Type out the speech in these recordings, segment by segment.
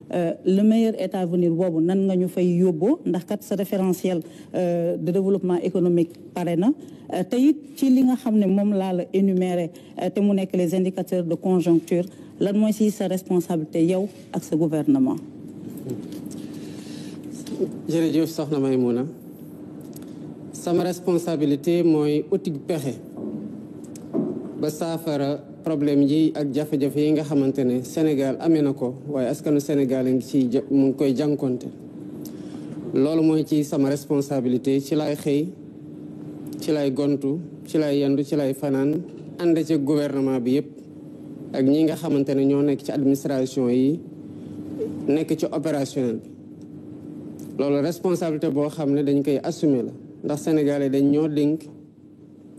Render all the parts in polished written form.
le meilleur est à venir boobu nan nga ñu fay yóbboo ndax kat sa référentiel de développement économique pare na te it ci li nga xam ne moom laa la énuméré te mu nekk les indicateurs de conjoncture lan mooy si sa responsabilité yow ak sa gouvernement. jërëjëf soxna Maïmouna sama responsabilité mooy uti pexe ba saafara problème yi ak jafe-jafe yi nga xamante ne Sénégal amee na ko waaye askanu Sénégal a ngi ci mu ngi koy jànkonte loolu mooy ci sama responsabilité ci lay xëy ci lay gontu ci lay yendu ci lay fanaan ànd ci gouvernement bi yëpp ak ñi nga xamante ne ñoo nekk ci administration yi nekk ci opérationnel bi loolu responsabilité boo xam ne dañ koy assumer la ndax Sénégalais dañ ñoo dénk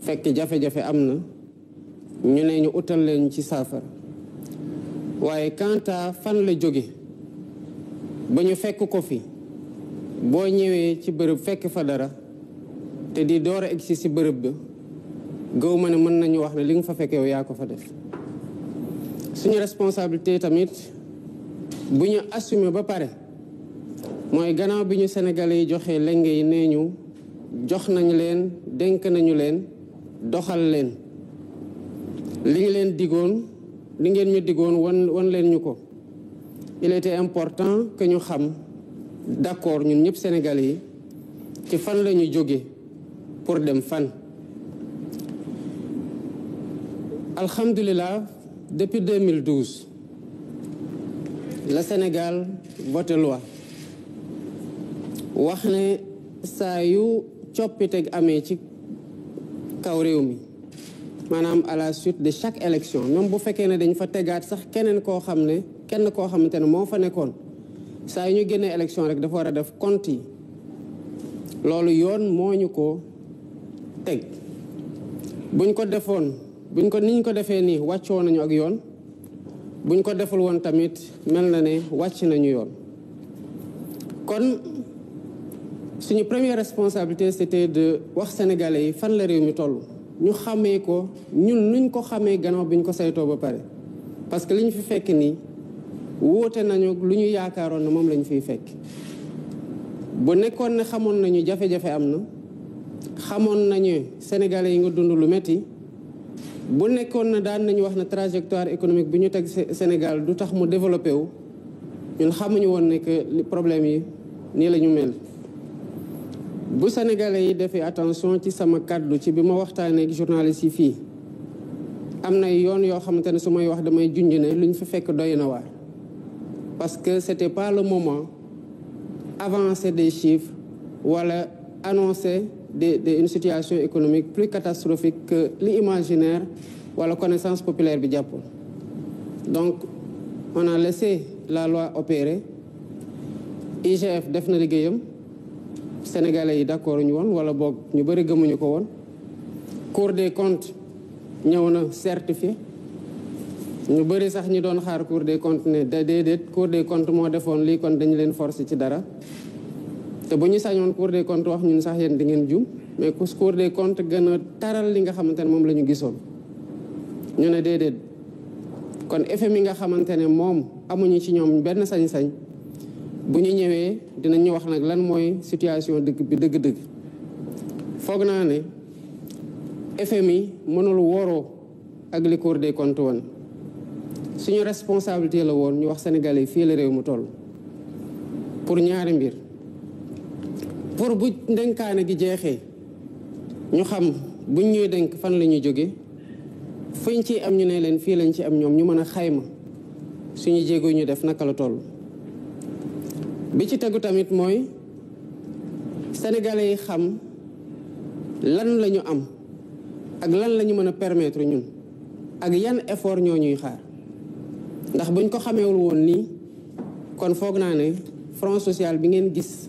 fekk jafe-jafe am na ñu ne ñu utal leen ci saafara waaye quant à fan la jóge ba ñu fekk ko fi boo ñëwee ci bërëb fekk fa dara te di door a egsi ci bërëb bi gëw ma ne mën nañu wax ne li nga fa fekk yow yaa ko fa def suñu responsabilité tamit bu ñu assumer ba pare mooy gannaaw bi ñu Sénégalais yi joxee lenge yi nee ñu jox nañu leen dénk nañu leen doxal leen li ngi leen digoon li ngeen ñu digoon wan leen ñu ko il était important que ñu xam d'accord ñun ñëpp Sénégalais yi ci fan la ñu jóge pour dem fan. Alhamdulillah depuis 2012 le Sénégal voté loi wax ne saa yu coppiteg amee ci kaw réew mi maanaam à la suite de chaque élection même bu fekkee ne dañ fa tegaat sax kenn koo xamante ne moo fa nekkoon saa yu ñu génnee élection rek dafa war a def compte yi loolu yoon moo ñu ko teg buñ ko defoon niñ ko defee nii wàccoo nañu ak yoon buñ ko deful woon tamit mel na ne wàcc nañu yoon kon suñu première responsabilité c'était de wax sénégalais yi fan la réew mi toll ñu xamee ko ñun nuñ ko xamee gannaaw bi ñu ko saytoo ba pare parce que li ñu fi fekk nii wóote nañu lu ñu yaakaaroon na moom la ñu fiy fekk bu nekkoon ne xamoon nañu jafe-jafe am na xamoon nañu sénégalais yi nga dund lu metti bu nekkoon na daan nañu wax na trajectoire économique bi ñu teg Sénégal du tax mu développé wu ñun xamuñu woon ne que problème yi nii la ñu mel bu sénégalais yi defee attention ci sama kàddu ci bi ma waxtaanee ak journaliste yi fii am na yoon yoo xamante ne su may wax damay junj ne lu ñu fi fekk doy na waar parce que c'était pas le moment avancer des chiffres wala annoncer une situation économique plus catastrophique que li imaginaire wala connaissance populaire bi jàppoon donc on a laissé la loi opérer IGF def na liggéeyam Sénégalais yi d'accord ñu woon wala boog ñu bëri gëmuñu ko woon Cour des comptes ñëw na certifié ñu bëri sax ñi doon xaar Cour des comptes ne déedéet Cour des comptes moo defoon lii kon dañu leen forcer ci dara te bu ñu sañoon Cour des comptes wax ñun sax yéen di ngeen jum mais Cour des comptes gën a taral li nga xamante ne moom la ñu gisoon ñu ne déedéet kon FMI nga xamante ne moom amuñu ci ñoom benn sañ-sañ bu ñu ñëwee dinañu wax nag lan mooy situation dëgg bi dëgg-dëgg foog naa ne FMI mënul woroo ak li Cour des comptes woon suñu responsabilité la woon ñu wax Sénégalais fii la réew mu toll pour ñaari mbir pour bu ndenkaane gi jeexee ñu xam buñ ñuy denk fan la ñuy jóge fuñ ci am ñu ne leen fii lañ ci am ñoom ñu mën a xayma suñu jéego ñu def naka la toll bi ci tegu tamit mooy sénégalais yi xam lan la ñu am ak lan la ñu mën a permettre ñun ak yan effort ñoo ñuy xaar ndax buñ ko xameewul woon nii kon foog naa ne front social bi ngeen gis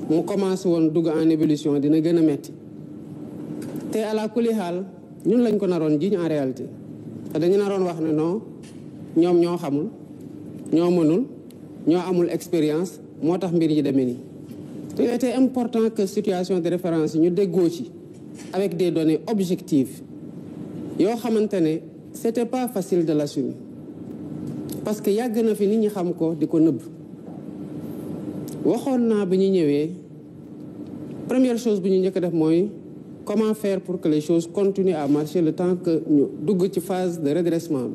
mu commencé woon dugg en ébullition dina gën a metti te ala kulli xaal ñun lañ ko naroon jiñ en réalité te dañu naroon wax ne non ñoom ñoo xamul ñoo mënul ñoo amul expérience moo tax mbir yi demee nii te il était important que situation de référence yi ñu déggoo ci avec des données objectives yoo xamante ne c'était pas facile de l'assumer parce que yàgg na fi nit ñi xam ko di ko nëbb. waxoon naa bi ñu ñëwee première chose bu ñu njëkk a def mooy comment faire pour que les choses continuent à marcher le temps que ñu dugg ci phase de redressement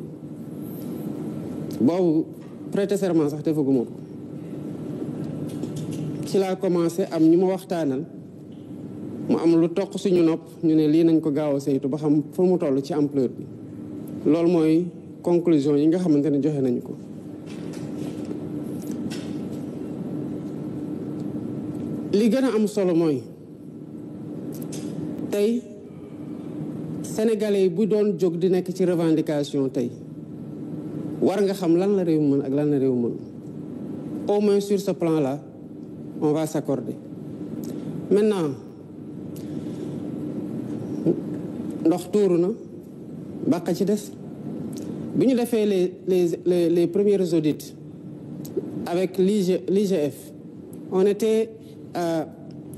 bi boobu prêter serment sax defaguma ko. ci laa commencé am ñu ma waxtaanal mu am lu toq suñu nopp ñu ne lii nañ ko gaaw a saytu ba xam fu mu toll ci ampleur bi. loolu mooy conclusion yi nga xamante ne joxe nañu ko. li gën a am solo mooy tey sénégalais yi bu doon jóg di nekk ci revendication tey war nga xam lan la réew mën ak lan la réew mën. au moins sur ce plan-là on va s'accorder. Maintenant ndox tuuru na bàq ci des bi ñu defee les premiers audits avec l'IGF on était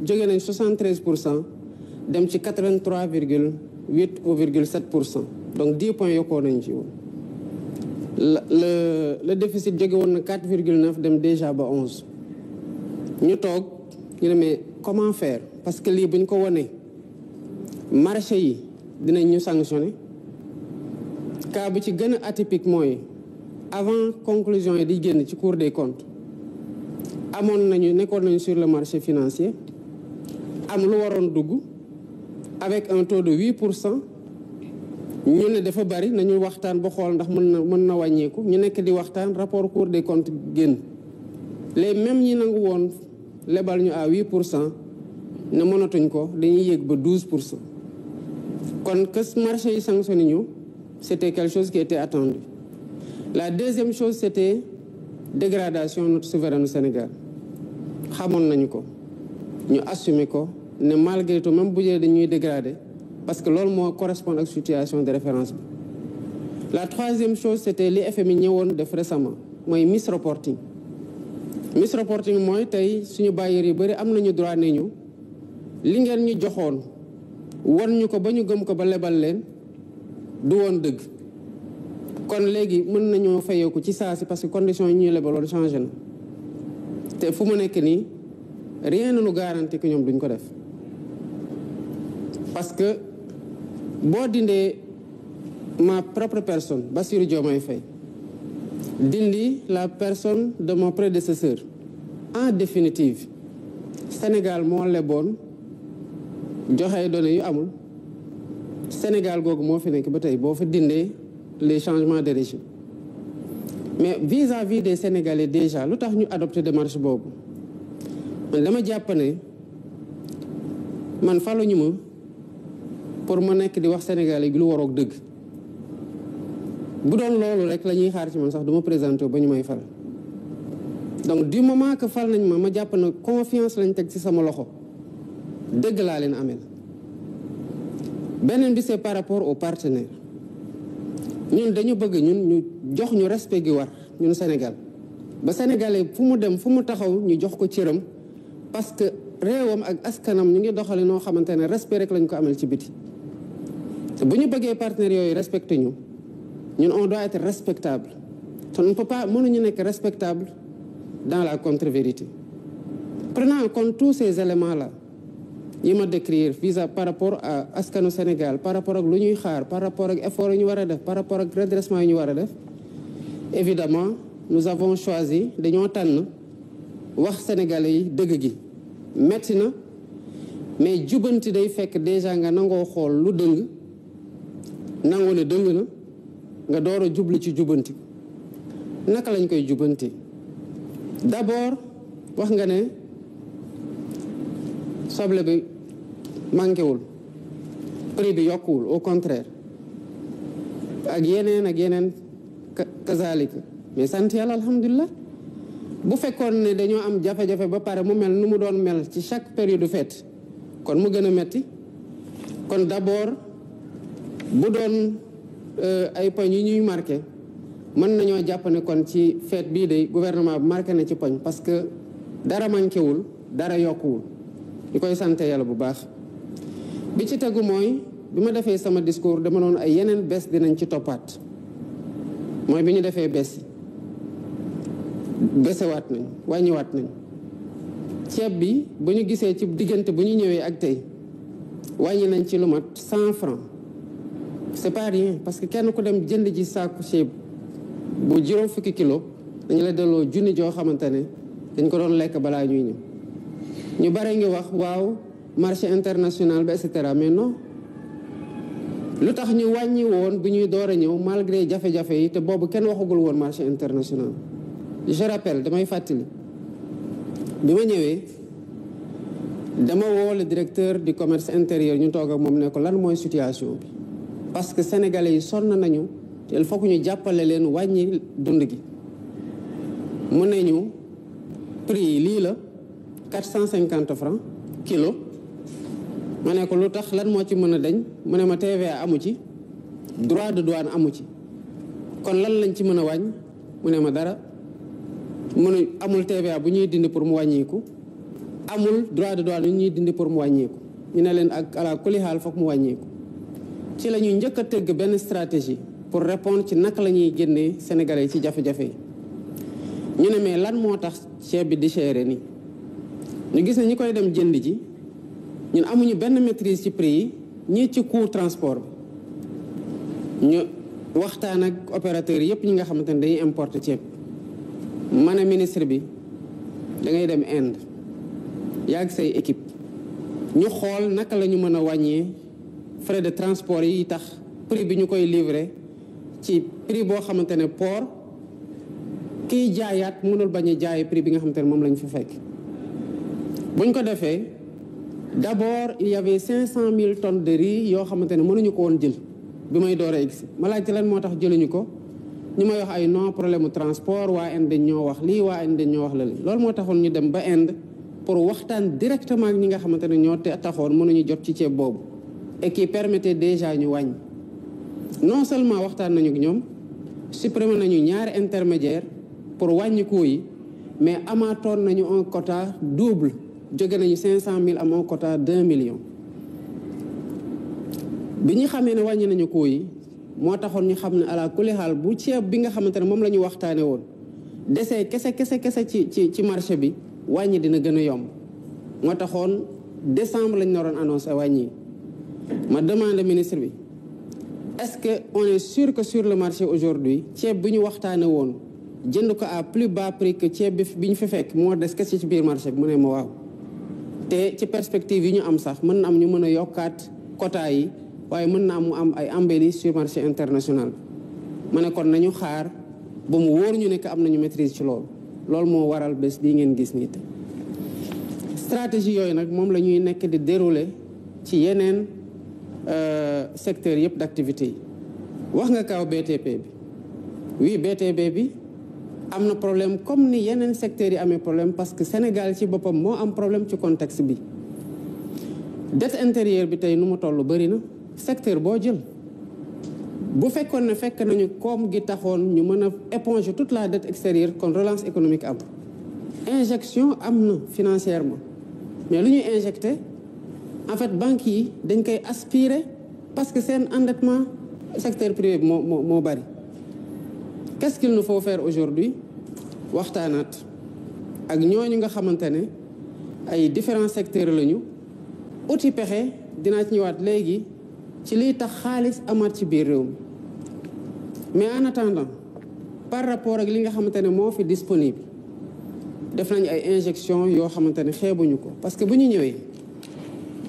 jóge nañ 73% dem ci 83,8 ou 0,7%, donc 10 points yokkoo nañ ci woon. le déficit jóge woon na 4,9 dem déjà ba 11. ñu toog ñu ne mais comment faire parce que lii bu ñu ko wonee marché yi dinañ ñu sanctionner. cas bi ci gën a atypique mooy avant conclusion yi di génn ci Cour des comptes nekkoon nañu sur le marché financier am lu waroon dugg avec un taux de 8%. ñu ne dafa bari nañu waxtaan ba xool ndax mën na wàññeeku ñu nekk di waxtaan rapport Cour des comptes génn les mêmes ñi nangu woon lebal ñu à 8% ne mënatuñ ko dañuy yéeg ba 12%. kon que marché yi sanctionné ñu c'était quelque chose qui était attendu. La deuxième chose c'était dégradation de notre souveraineté Sénégal xamoon nañu ko ñu assumer ko ne malgré tout même bu dee dañuy dégrader parce que loolu moo correspond ak situation de référence bi. La troisième chose c'était li FMI ñëwoon def récemment mooy misreporting. Misreporting mooy tey suñu bailleurs yi bëri am nañu droit ne ñu li ngeen ñu joxoon wan ñu ko ba ñu gëm ko ba lebal leen du woon dëgg kon léegi mën nañoo fayeeku ci saa si parce que conditions yi ñuy lebaloon changé na te fu mu nekk nii rien ne nous garantit que ñoom duñ ko def parce que boo dindee ma propre personne Bassirou Diomaye Faye dindi la personne de mon prédécesseur en définitive Sénégal moo leboon joxe données yu amul Sénégal googu moo fi nekk ba tey boo fa dindee les changements de régime mais vis-à-vis des Sénégalais déjà lu tax ñu adopté démarche boobu man dama jàpp ne man faluñu ma pour ma nekk di wax Sénégalais gi lu waroog dëgg bu doon loolu rek la ñuy xaar ci man sax du ma présenté ba ñu may fal donc du moment que fal nañ ma jàpp na confiance lañ teg ci sama loxo dëgg laa leen amel. beneen bi c'est par rapport aux partenaires ñun dañu bëgg ñun ñu jox ñu respect gi war ñun Sénégal ba Sénégalais fu mu dem fu mu taxaw ñu jox ko cëram parce que réewam ak askanam ñu ngi doxale noo xamante ne respect rek lañ ko amel ci biti te bu ñu bëggee partenaires yooyu respecté ñu ñun on doit être respectable te on ne peut pas mënuñu nekk respectable dans la contre-vérité. Prenant en compte tous ces éléments là yi ma décrire par rapport à askanu Sénégal par rapport ak lu ñuy xaar par rapport ak effort yi ñu war a def par rapport ak redressement yi ñu war a def évidemment nous avons choisi dañoo tànn wax sénégalais yi dëgg gi metti na mais jubanti day fekk déjà nga nangoo xool lu dëng nangoo ne dëng na nga door a jublu ci jubanti naka lañ koy jubanti d'abord wax nga ne soble bi manqué wul prix bi yokkuwul au contraire ak yeneen kazalika mais sant yàlla alhamdulilah bu fekkoon ne dañoo am jafe-jafe ba pare mu mel nu mu doon mel ci chaque période de fête kon mu gën a metti kon d'abord bu doon ay poñ yi ñuy marqué mën nañoo jàpp ne kon ci fête bii de gouvernement bi marqué na ci poñ parce que dara manqué wul dara yokkuwul ñu koy sant yàlla bu baax. bi ci tegu mooy bi ma defee sama discours dama noonu ay yeneen bés dinañ ci toppaat mooy bi ñu defee bés yi besewaat nañ wàññiwaat nañ ceeb bi bu ñu gisee ci diggante bu ñu ñëwee ak tey wàññi nañ ci lu mat 100 francs c'est pas rien parce que kenn ku dem jënd ji saaku ceeb bu juróom fukki kilo dañu la delloo junni joo xamante ne dañ ko doon lekk balaa ñuy ñëw ñu bare ngi wax waaw marché international bi et cetera mais non lu tax ñu wàññi woon bu ñuy door a ñëw malgré jafe-jafe yi te boobu kenn waxagul woon marché international je rappelle damay fàttali bi ma ñëwee dama woo le directeur du commerce intérieur ñu toog ak moom ne ko lan mooy situation bi parce que sénégalais yi sonn nañu te il faut que ñu jàppale leen wàññi dund gi mu ne ñu prix yi lii la 450 francs kilo ma ne ko lu tax lan moo ci mën a dañ mu ne ma TVA amu ci droit de douane amu ci kon lan lañ ci mën a wàññ mu ne ma dara mu ne amul TVA bu ñuy dindi pour mu wàññeeku amul droit de douane yu ñuy dindi pour mu wàññeeku ñu ne leen ak ala kulli xaal foog mu wàññeeku ci la ñuy njëkk a tëgg benn stratégie pour répondre ci naka la ñuy génnee Sénégalais yi ci jafe-jafe yi ñu ne mais lan moo tax ceeb bi di cher nii ñu gis ne ñi koy dem jënd ji ñun amuñu benn maîtrise ci prix yi ñii ci coût transport bi ñu waxtaan ak opérateurs yëpp ñi nga xamante ne dañuy importer ceeb ma ne ministre bi da ngay dem Inde yaag say équipe ñu xool naka la ñu mën a wàññee frais de transport yi tax prix bi ñu koy livrer ci prix boo xamante ne port kiy jaayaat mënul bañ a jaay prix bi nga xamante ne moom lañ fa fekk buñ ko defee d'abord il y avait 500 000 tonnes de riz yoo xamante ne mënuñu ko woon jël bi may door a egsi ma laajte lan moo tax jëluñu ko ñu may wax ay non problème mu transport waa Inde dañ ñoo wax lii waa Inde dañ ñoo wax la lii loolu moo taxoon ñu dem ba Inde pour waxtaan directement ak ñi nga xamante ne ñoo taxoon mënuñu jot ci ceeb boobu et qui permettait déjà ñu wàññi non seulement waxtaan nañu ak ñoom supprimer nañu ñaari intermédiaire pour wàññi coût yi mais amaatoon nañu un quota double jóge nañu 500 000 am un quota 2 millions bi ñu xamee ne wàññi nañu coût yi moo taxoon ñu xam ne ala kulli xaal bu ceeb bi nga xamante ne moom la ñu waxtaane woon desee kese ci marché bi wàññi dina gën a yomb moo taxoon décembre lañ naroon annoncé wàññi ma demande ministre bi est-ce que on est sûr que sur le marché aujourd'hui ceeb bi ñu waxtaane woon jënd ko à plus bas prix que ceeb bi ñu fi fekk moo des kese ci biir marché bi mu ne ma waaw te ci perspective yi ñu am sax mën na am ñu mën a yokkaat quota yi waaye mën na am mu am ay embellis sur marché international ma ne kon nañu xaar ba mu wóor ñu ne que am nañu maîtrise ci loolu moo waral bés bii ngeen gis nii stratégie yooyu nag moom la ñuy nekk di dérouler ci yeneen secteurs yëpp d'activité yi wax nga kaw BTP bi oui BTP bi am na problème comme ni yeneen secteurs yi amee problème parce que Sénégal ci boppam moo am problème ci contexte bi dette intérieure bi tey nu mu toll bëri na secteur boo jël bu fekkoon ne fekk nañu koom gi taxoon ñu mën a éponger toute la dette extérieure kon relance économique am injection am na financièrement mais lu ñuy injecté en fait banques yi dañ koy aspirer parce que seen endettement secteur privé bi moo bari qu'est-ce qu'il nous faut faire aujourd'hui waxtaanaat ak ñooñu nga xamante ne ay différents secteurs lañu uti pexe dinaa ci ñëwaat léegi ci liy tax xaalis amaat ci biir réew mi mais en attendant par rapport ak li nga xamante ne moo fi disponible def nañu ay injection yoo xamante ne xeebuñu ko parce que bu ñu ñëwee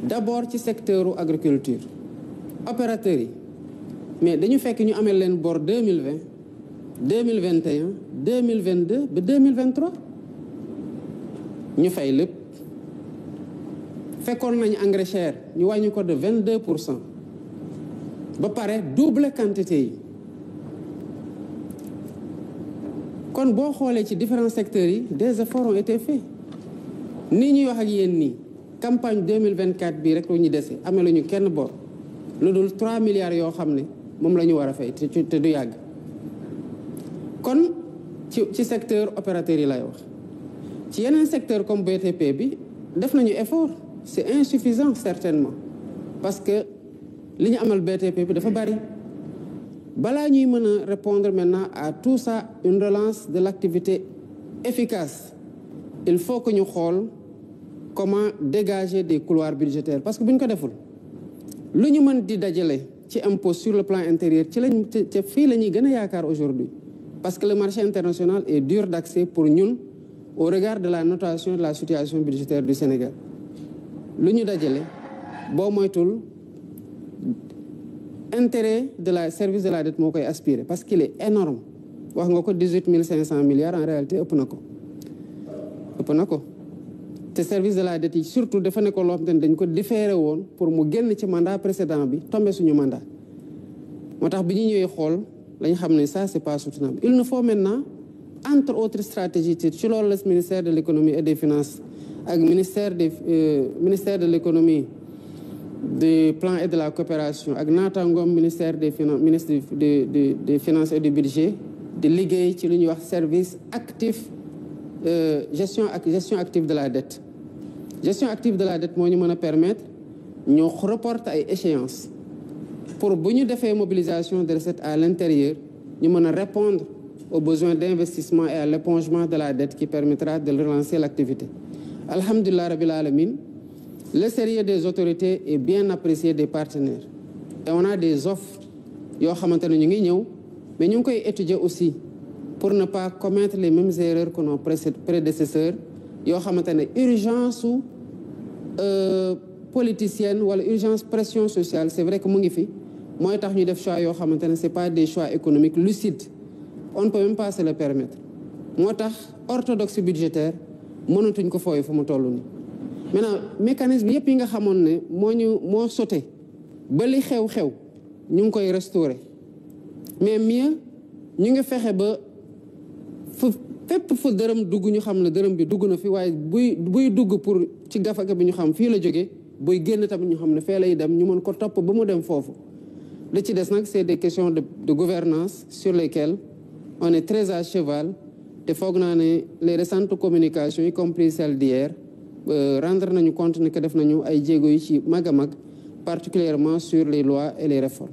d'abord ci secteuru agriculture opérateurs yi mais dañu fekk ñu amee leen bor 2020 2021 2022 ba 2023 ñu fay lépp fekkoon nañu engrais cher ñu wàññi ko de 22% ba pare double quantité yi kon boo xoolee ci différents secteurs yi des efforts ont été faits nii ñuy wax ak yéen nii campagne 2024 bii rek lu ñu dese amee la ñu kenn bor lu dul 3 milliards yoo xam ne moom la ñu war a fay te du yàgg kon ci secteur opérateur yi lay wax ci yeneen secteur comme BTP bi def nañu effort c'est insuffisant certainement parce que li ñu amal BTP bi dafa bari balaa ñuy mën a répondre maintenant à tout ça une relance de l'activité efficace, il faut que ñu xool comment dégager des couloirs budgétaires parce que bu ñu ko deful lu ñu mën di dajale ci impôt sur le plan intérieur ci lañ te fii la ñuy gën a yaakaar aujourd'hui parce que le marché international est dur d'accès pour ñun au regard de la notation de la situation budgétaire du Sénégal lu ñu dajale boo moytul intérêt de la service de la dette moo koy aspirer parce qu'il est énorme wax nga ko 18 500 milliards en réalité ëpp na ko te service de la dette yi surtout dafa ne ko loo xam te ne dañ ko différé woon pour mu génn ci mandat précédent bi tombé suñu mandat moo tax bi ñu ñëwee xool lañ xam ne ça c'est pas soutenable il nous faut maintenant entre autres stratégies ci loolu la ministère de l'économie et des finances ak ministère de l'économie du plan et de la coopération ak naataangoom ministère des finances ministre des finances et du budget di liggéey ci lu ñuy wax service actif gestion active de la dette gestion active de la dette moo ñu mën a permettre ñu reporter ay échéances pour bu ñu defee mobilisation de recettes à l'intérieur ñu mën a répondre aux besoins d'investissement et à l'épongement de la dette qui permettra de relancer l'activité. Alhamdulillah Rabbil Alamin, le sérieux des autorités est bien apprécié des partenaires. Et on a des offres yoo xamante ne ñu ngi ñëw mais ñu ngi koy étudier aussi pour ne pas commettre les mêmes erreurs que nos prédécesseurs yoo xamante ne urgence su politicienne wala urgence pression sociale c'est vrai que mu ngi fi mooy tax ñu def choix yoo xamante ne c'est pas des choix économiques lucides on ne peut même pas se le permettre moo tax orthodoxie budgétaire mënatuñ ko fooy fu mu toll nii maintenant mécanisme yëpp yi nga xamoon ne moo sauté ba li xew-xew ñu ngi koy restaurer mais mieux ñu ngi fexe ba fépp fu dërëm dugg ñu xam ne dërëm bi dugg na fi waaye buy dugg pour ci gafaka bi ñu xam fii la jógee buy génn tamit ñu xam ne fee lay dem ñu mën ko topp ba mu dem foofu li ci des nag c'est des questions de gouvernance sur lesquelles on est très à cheval te foog naa ne les récentes communications y compris celle d'hier rendre nañu compte ne que def nañu ay jéego yi ci mag a mag particulièrement sur les lois et les réformes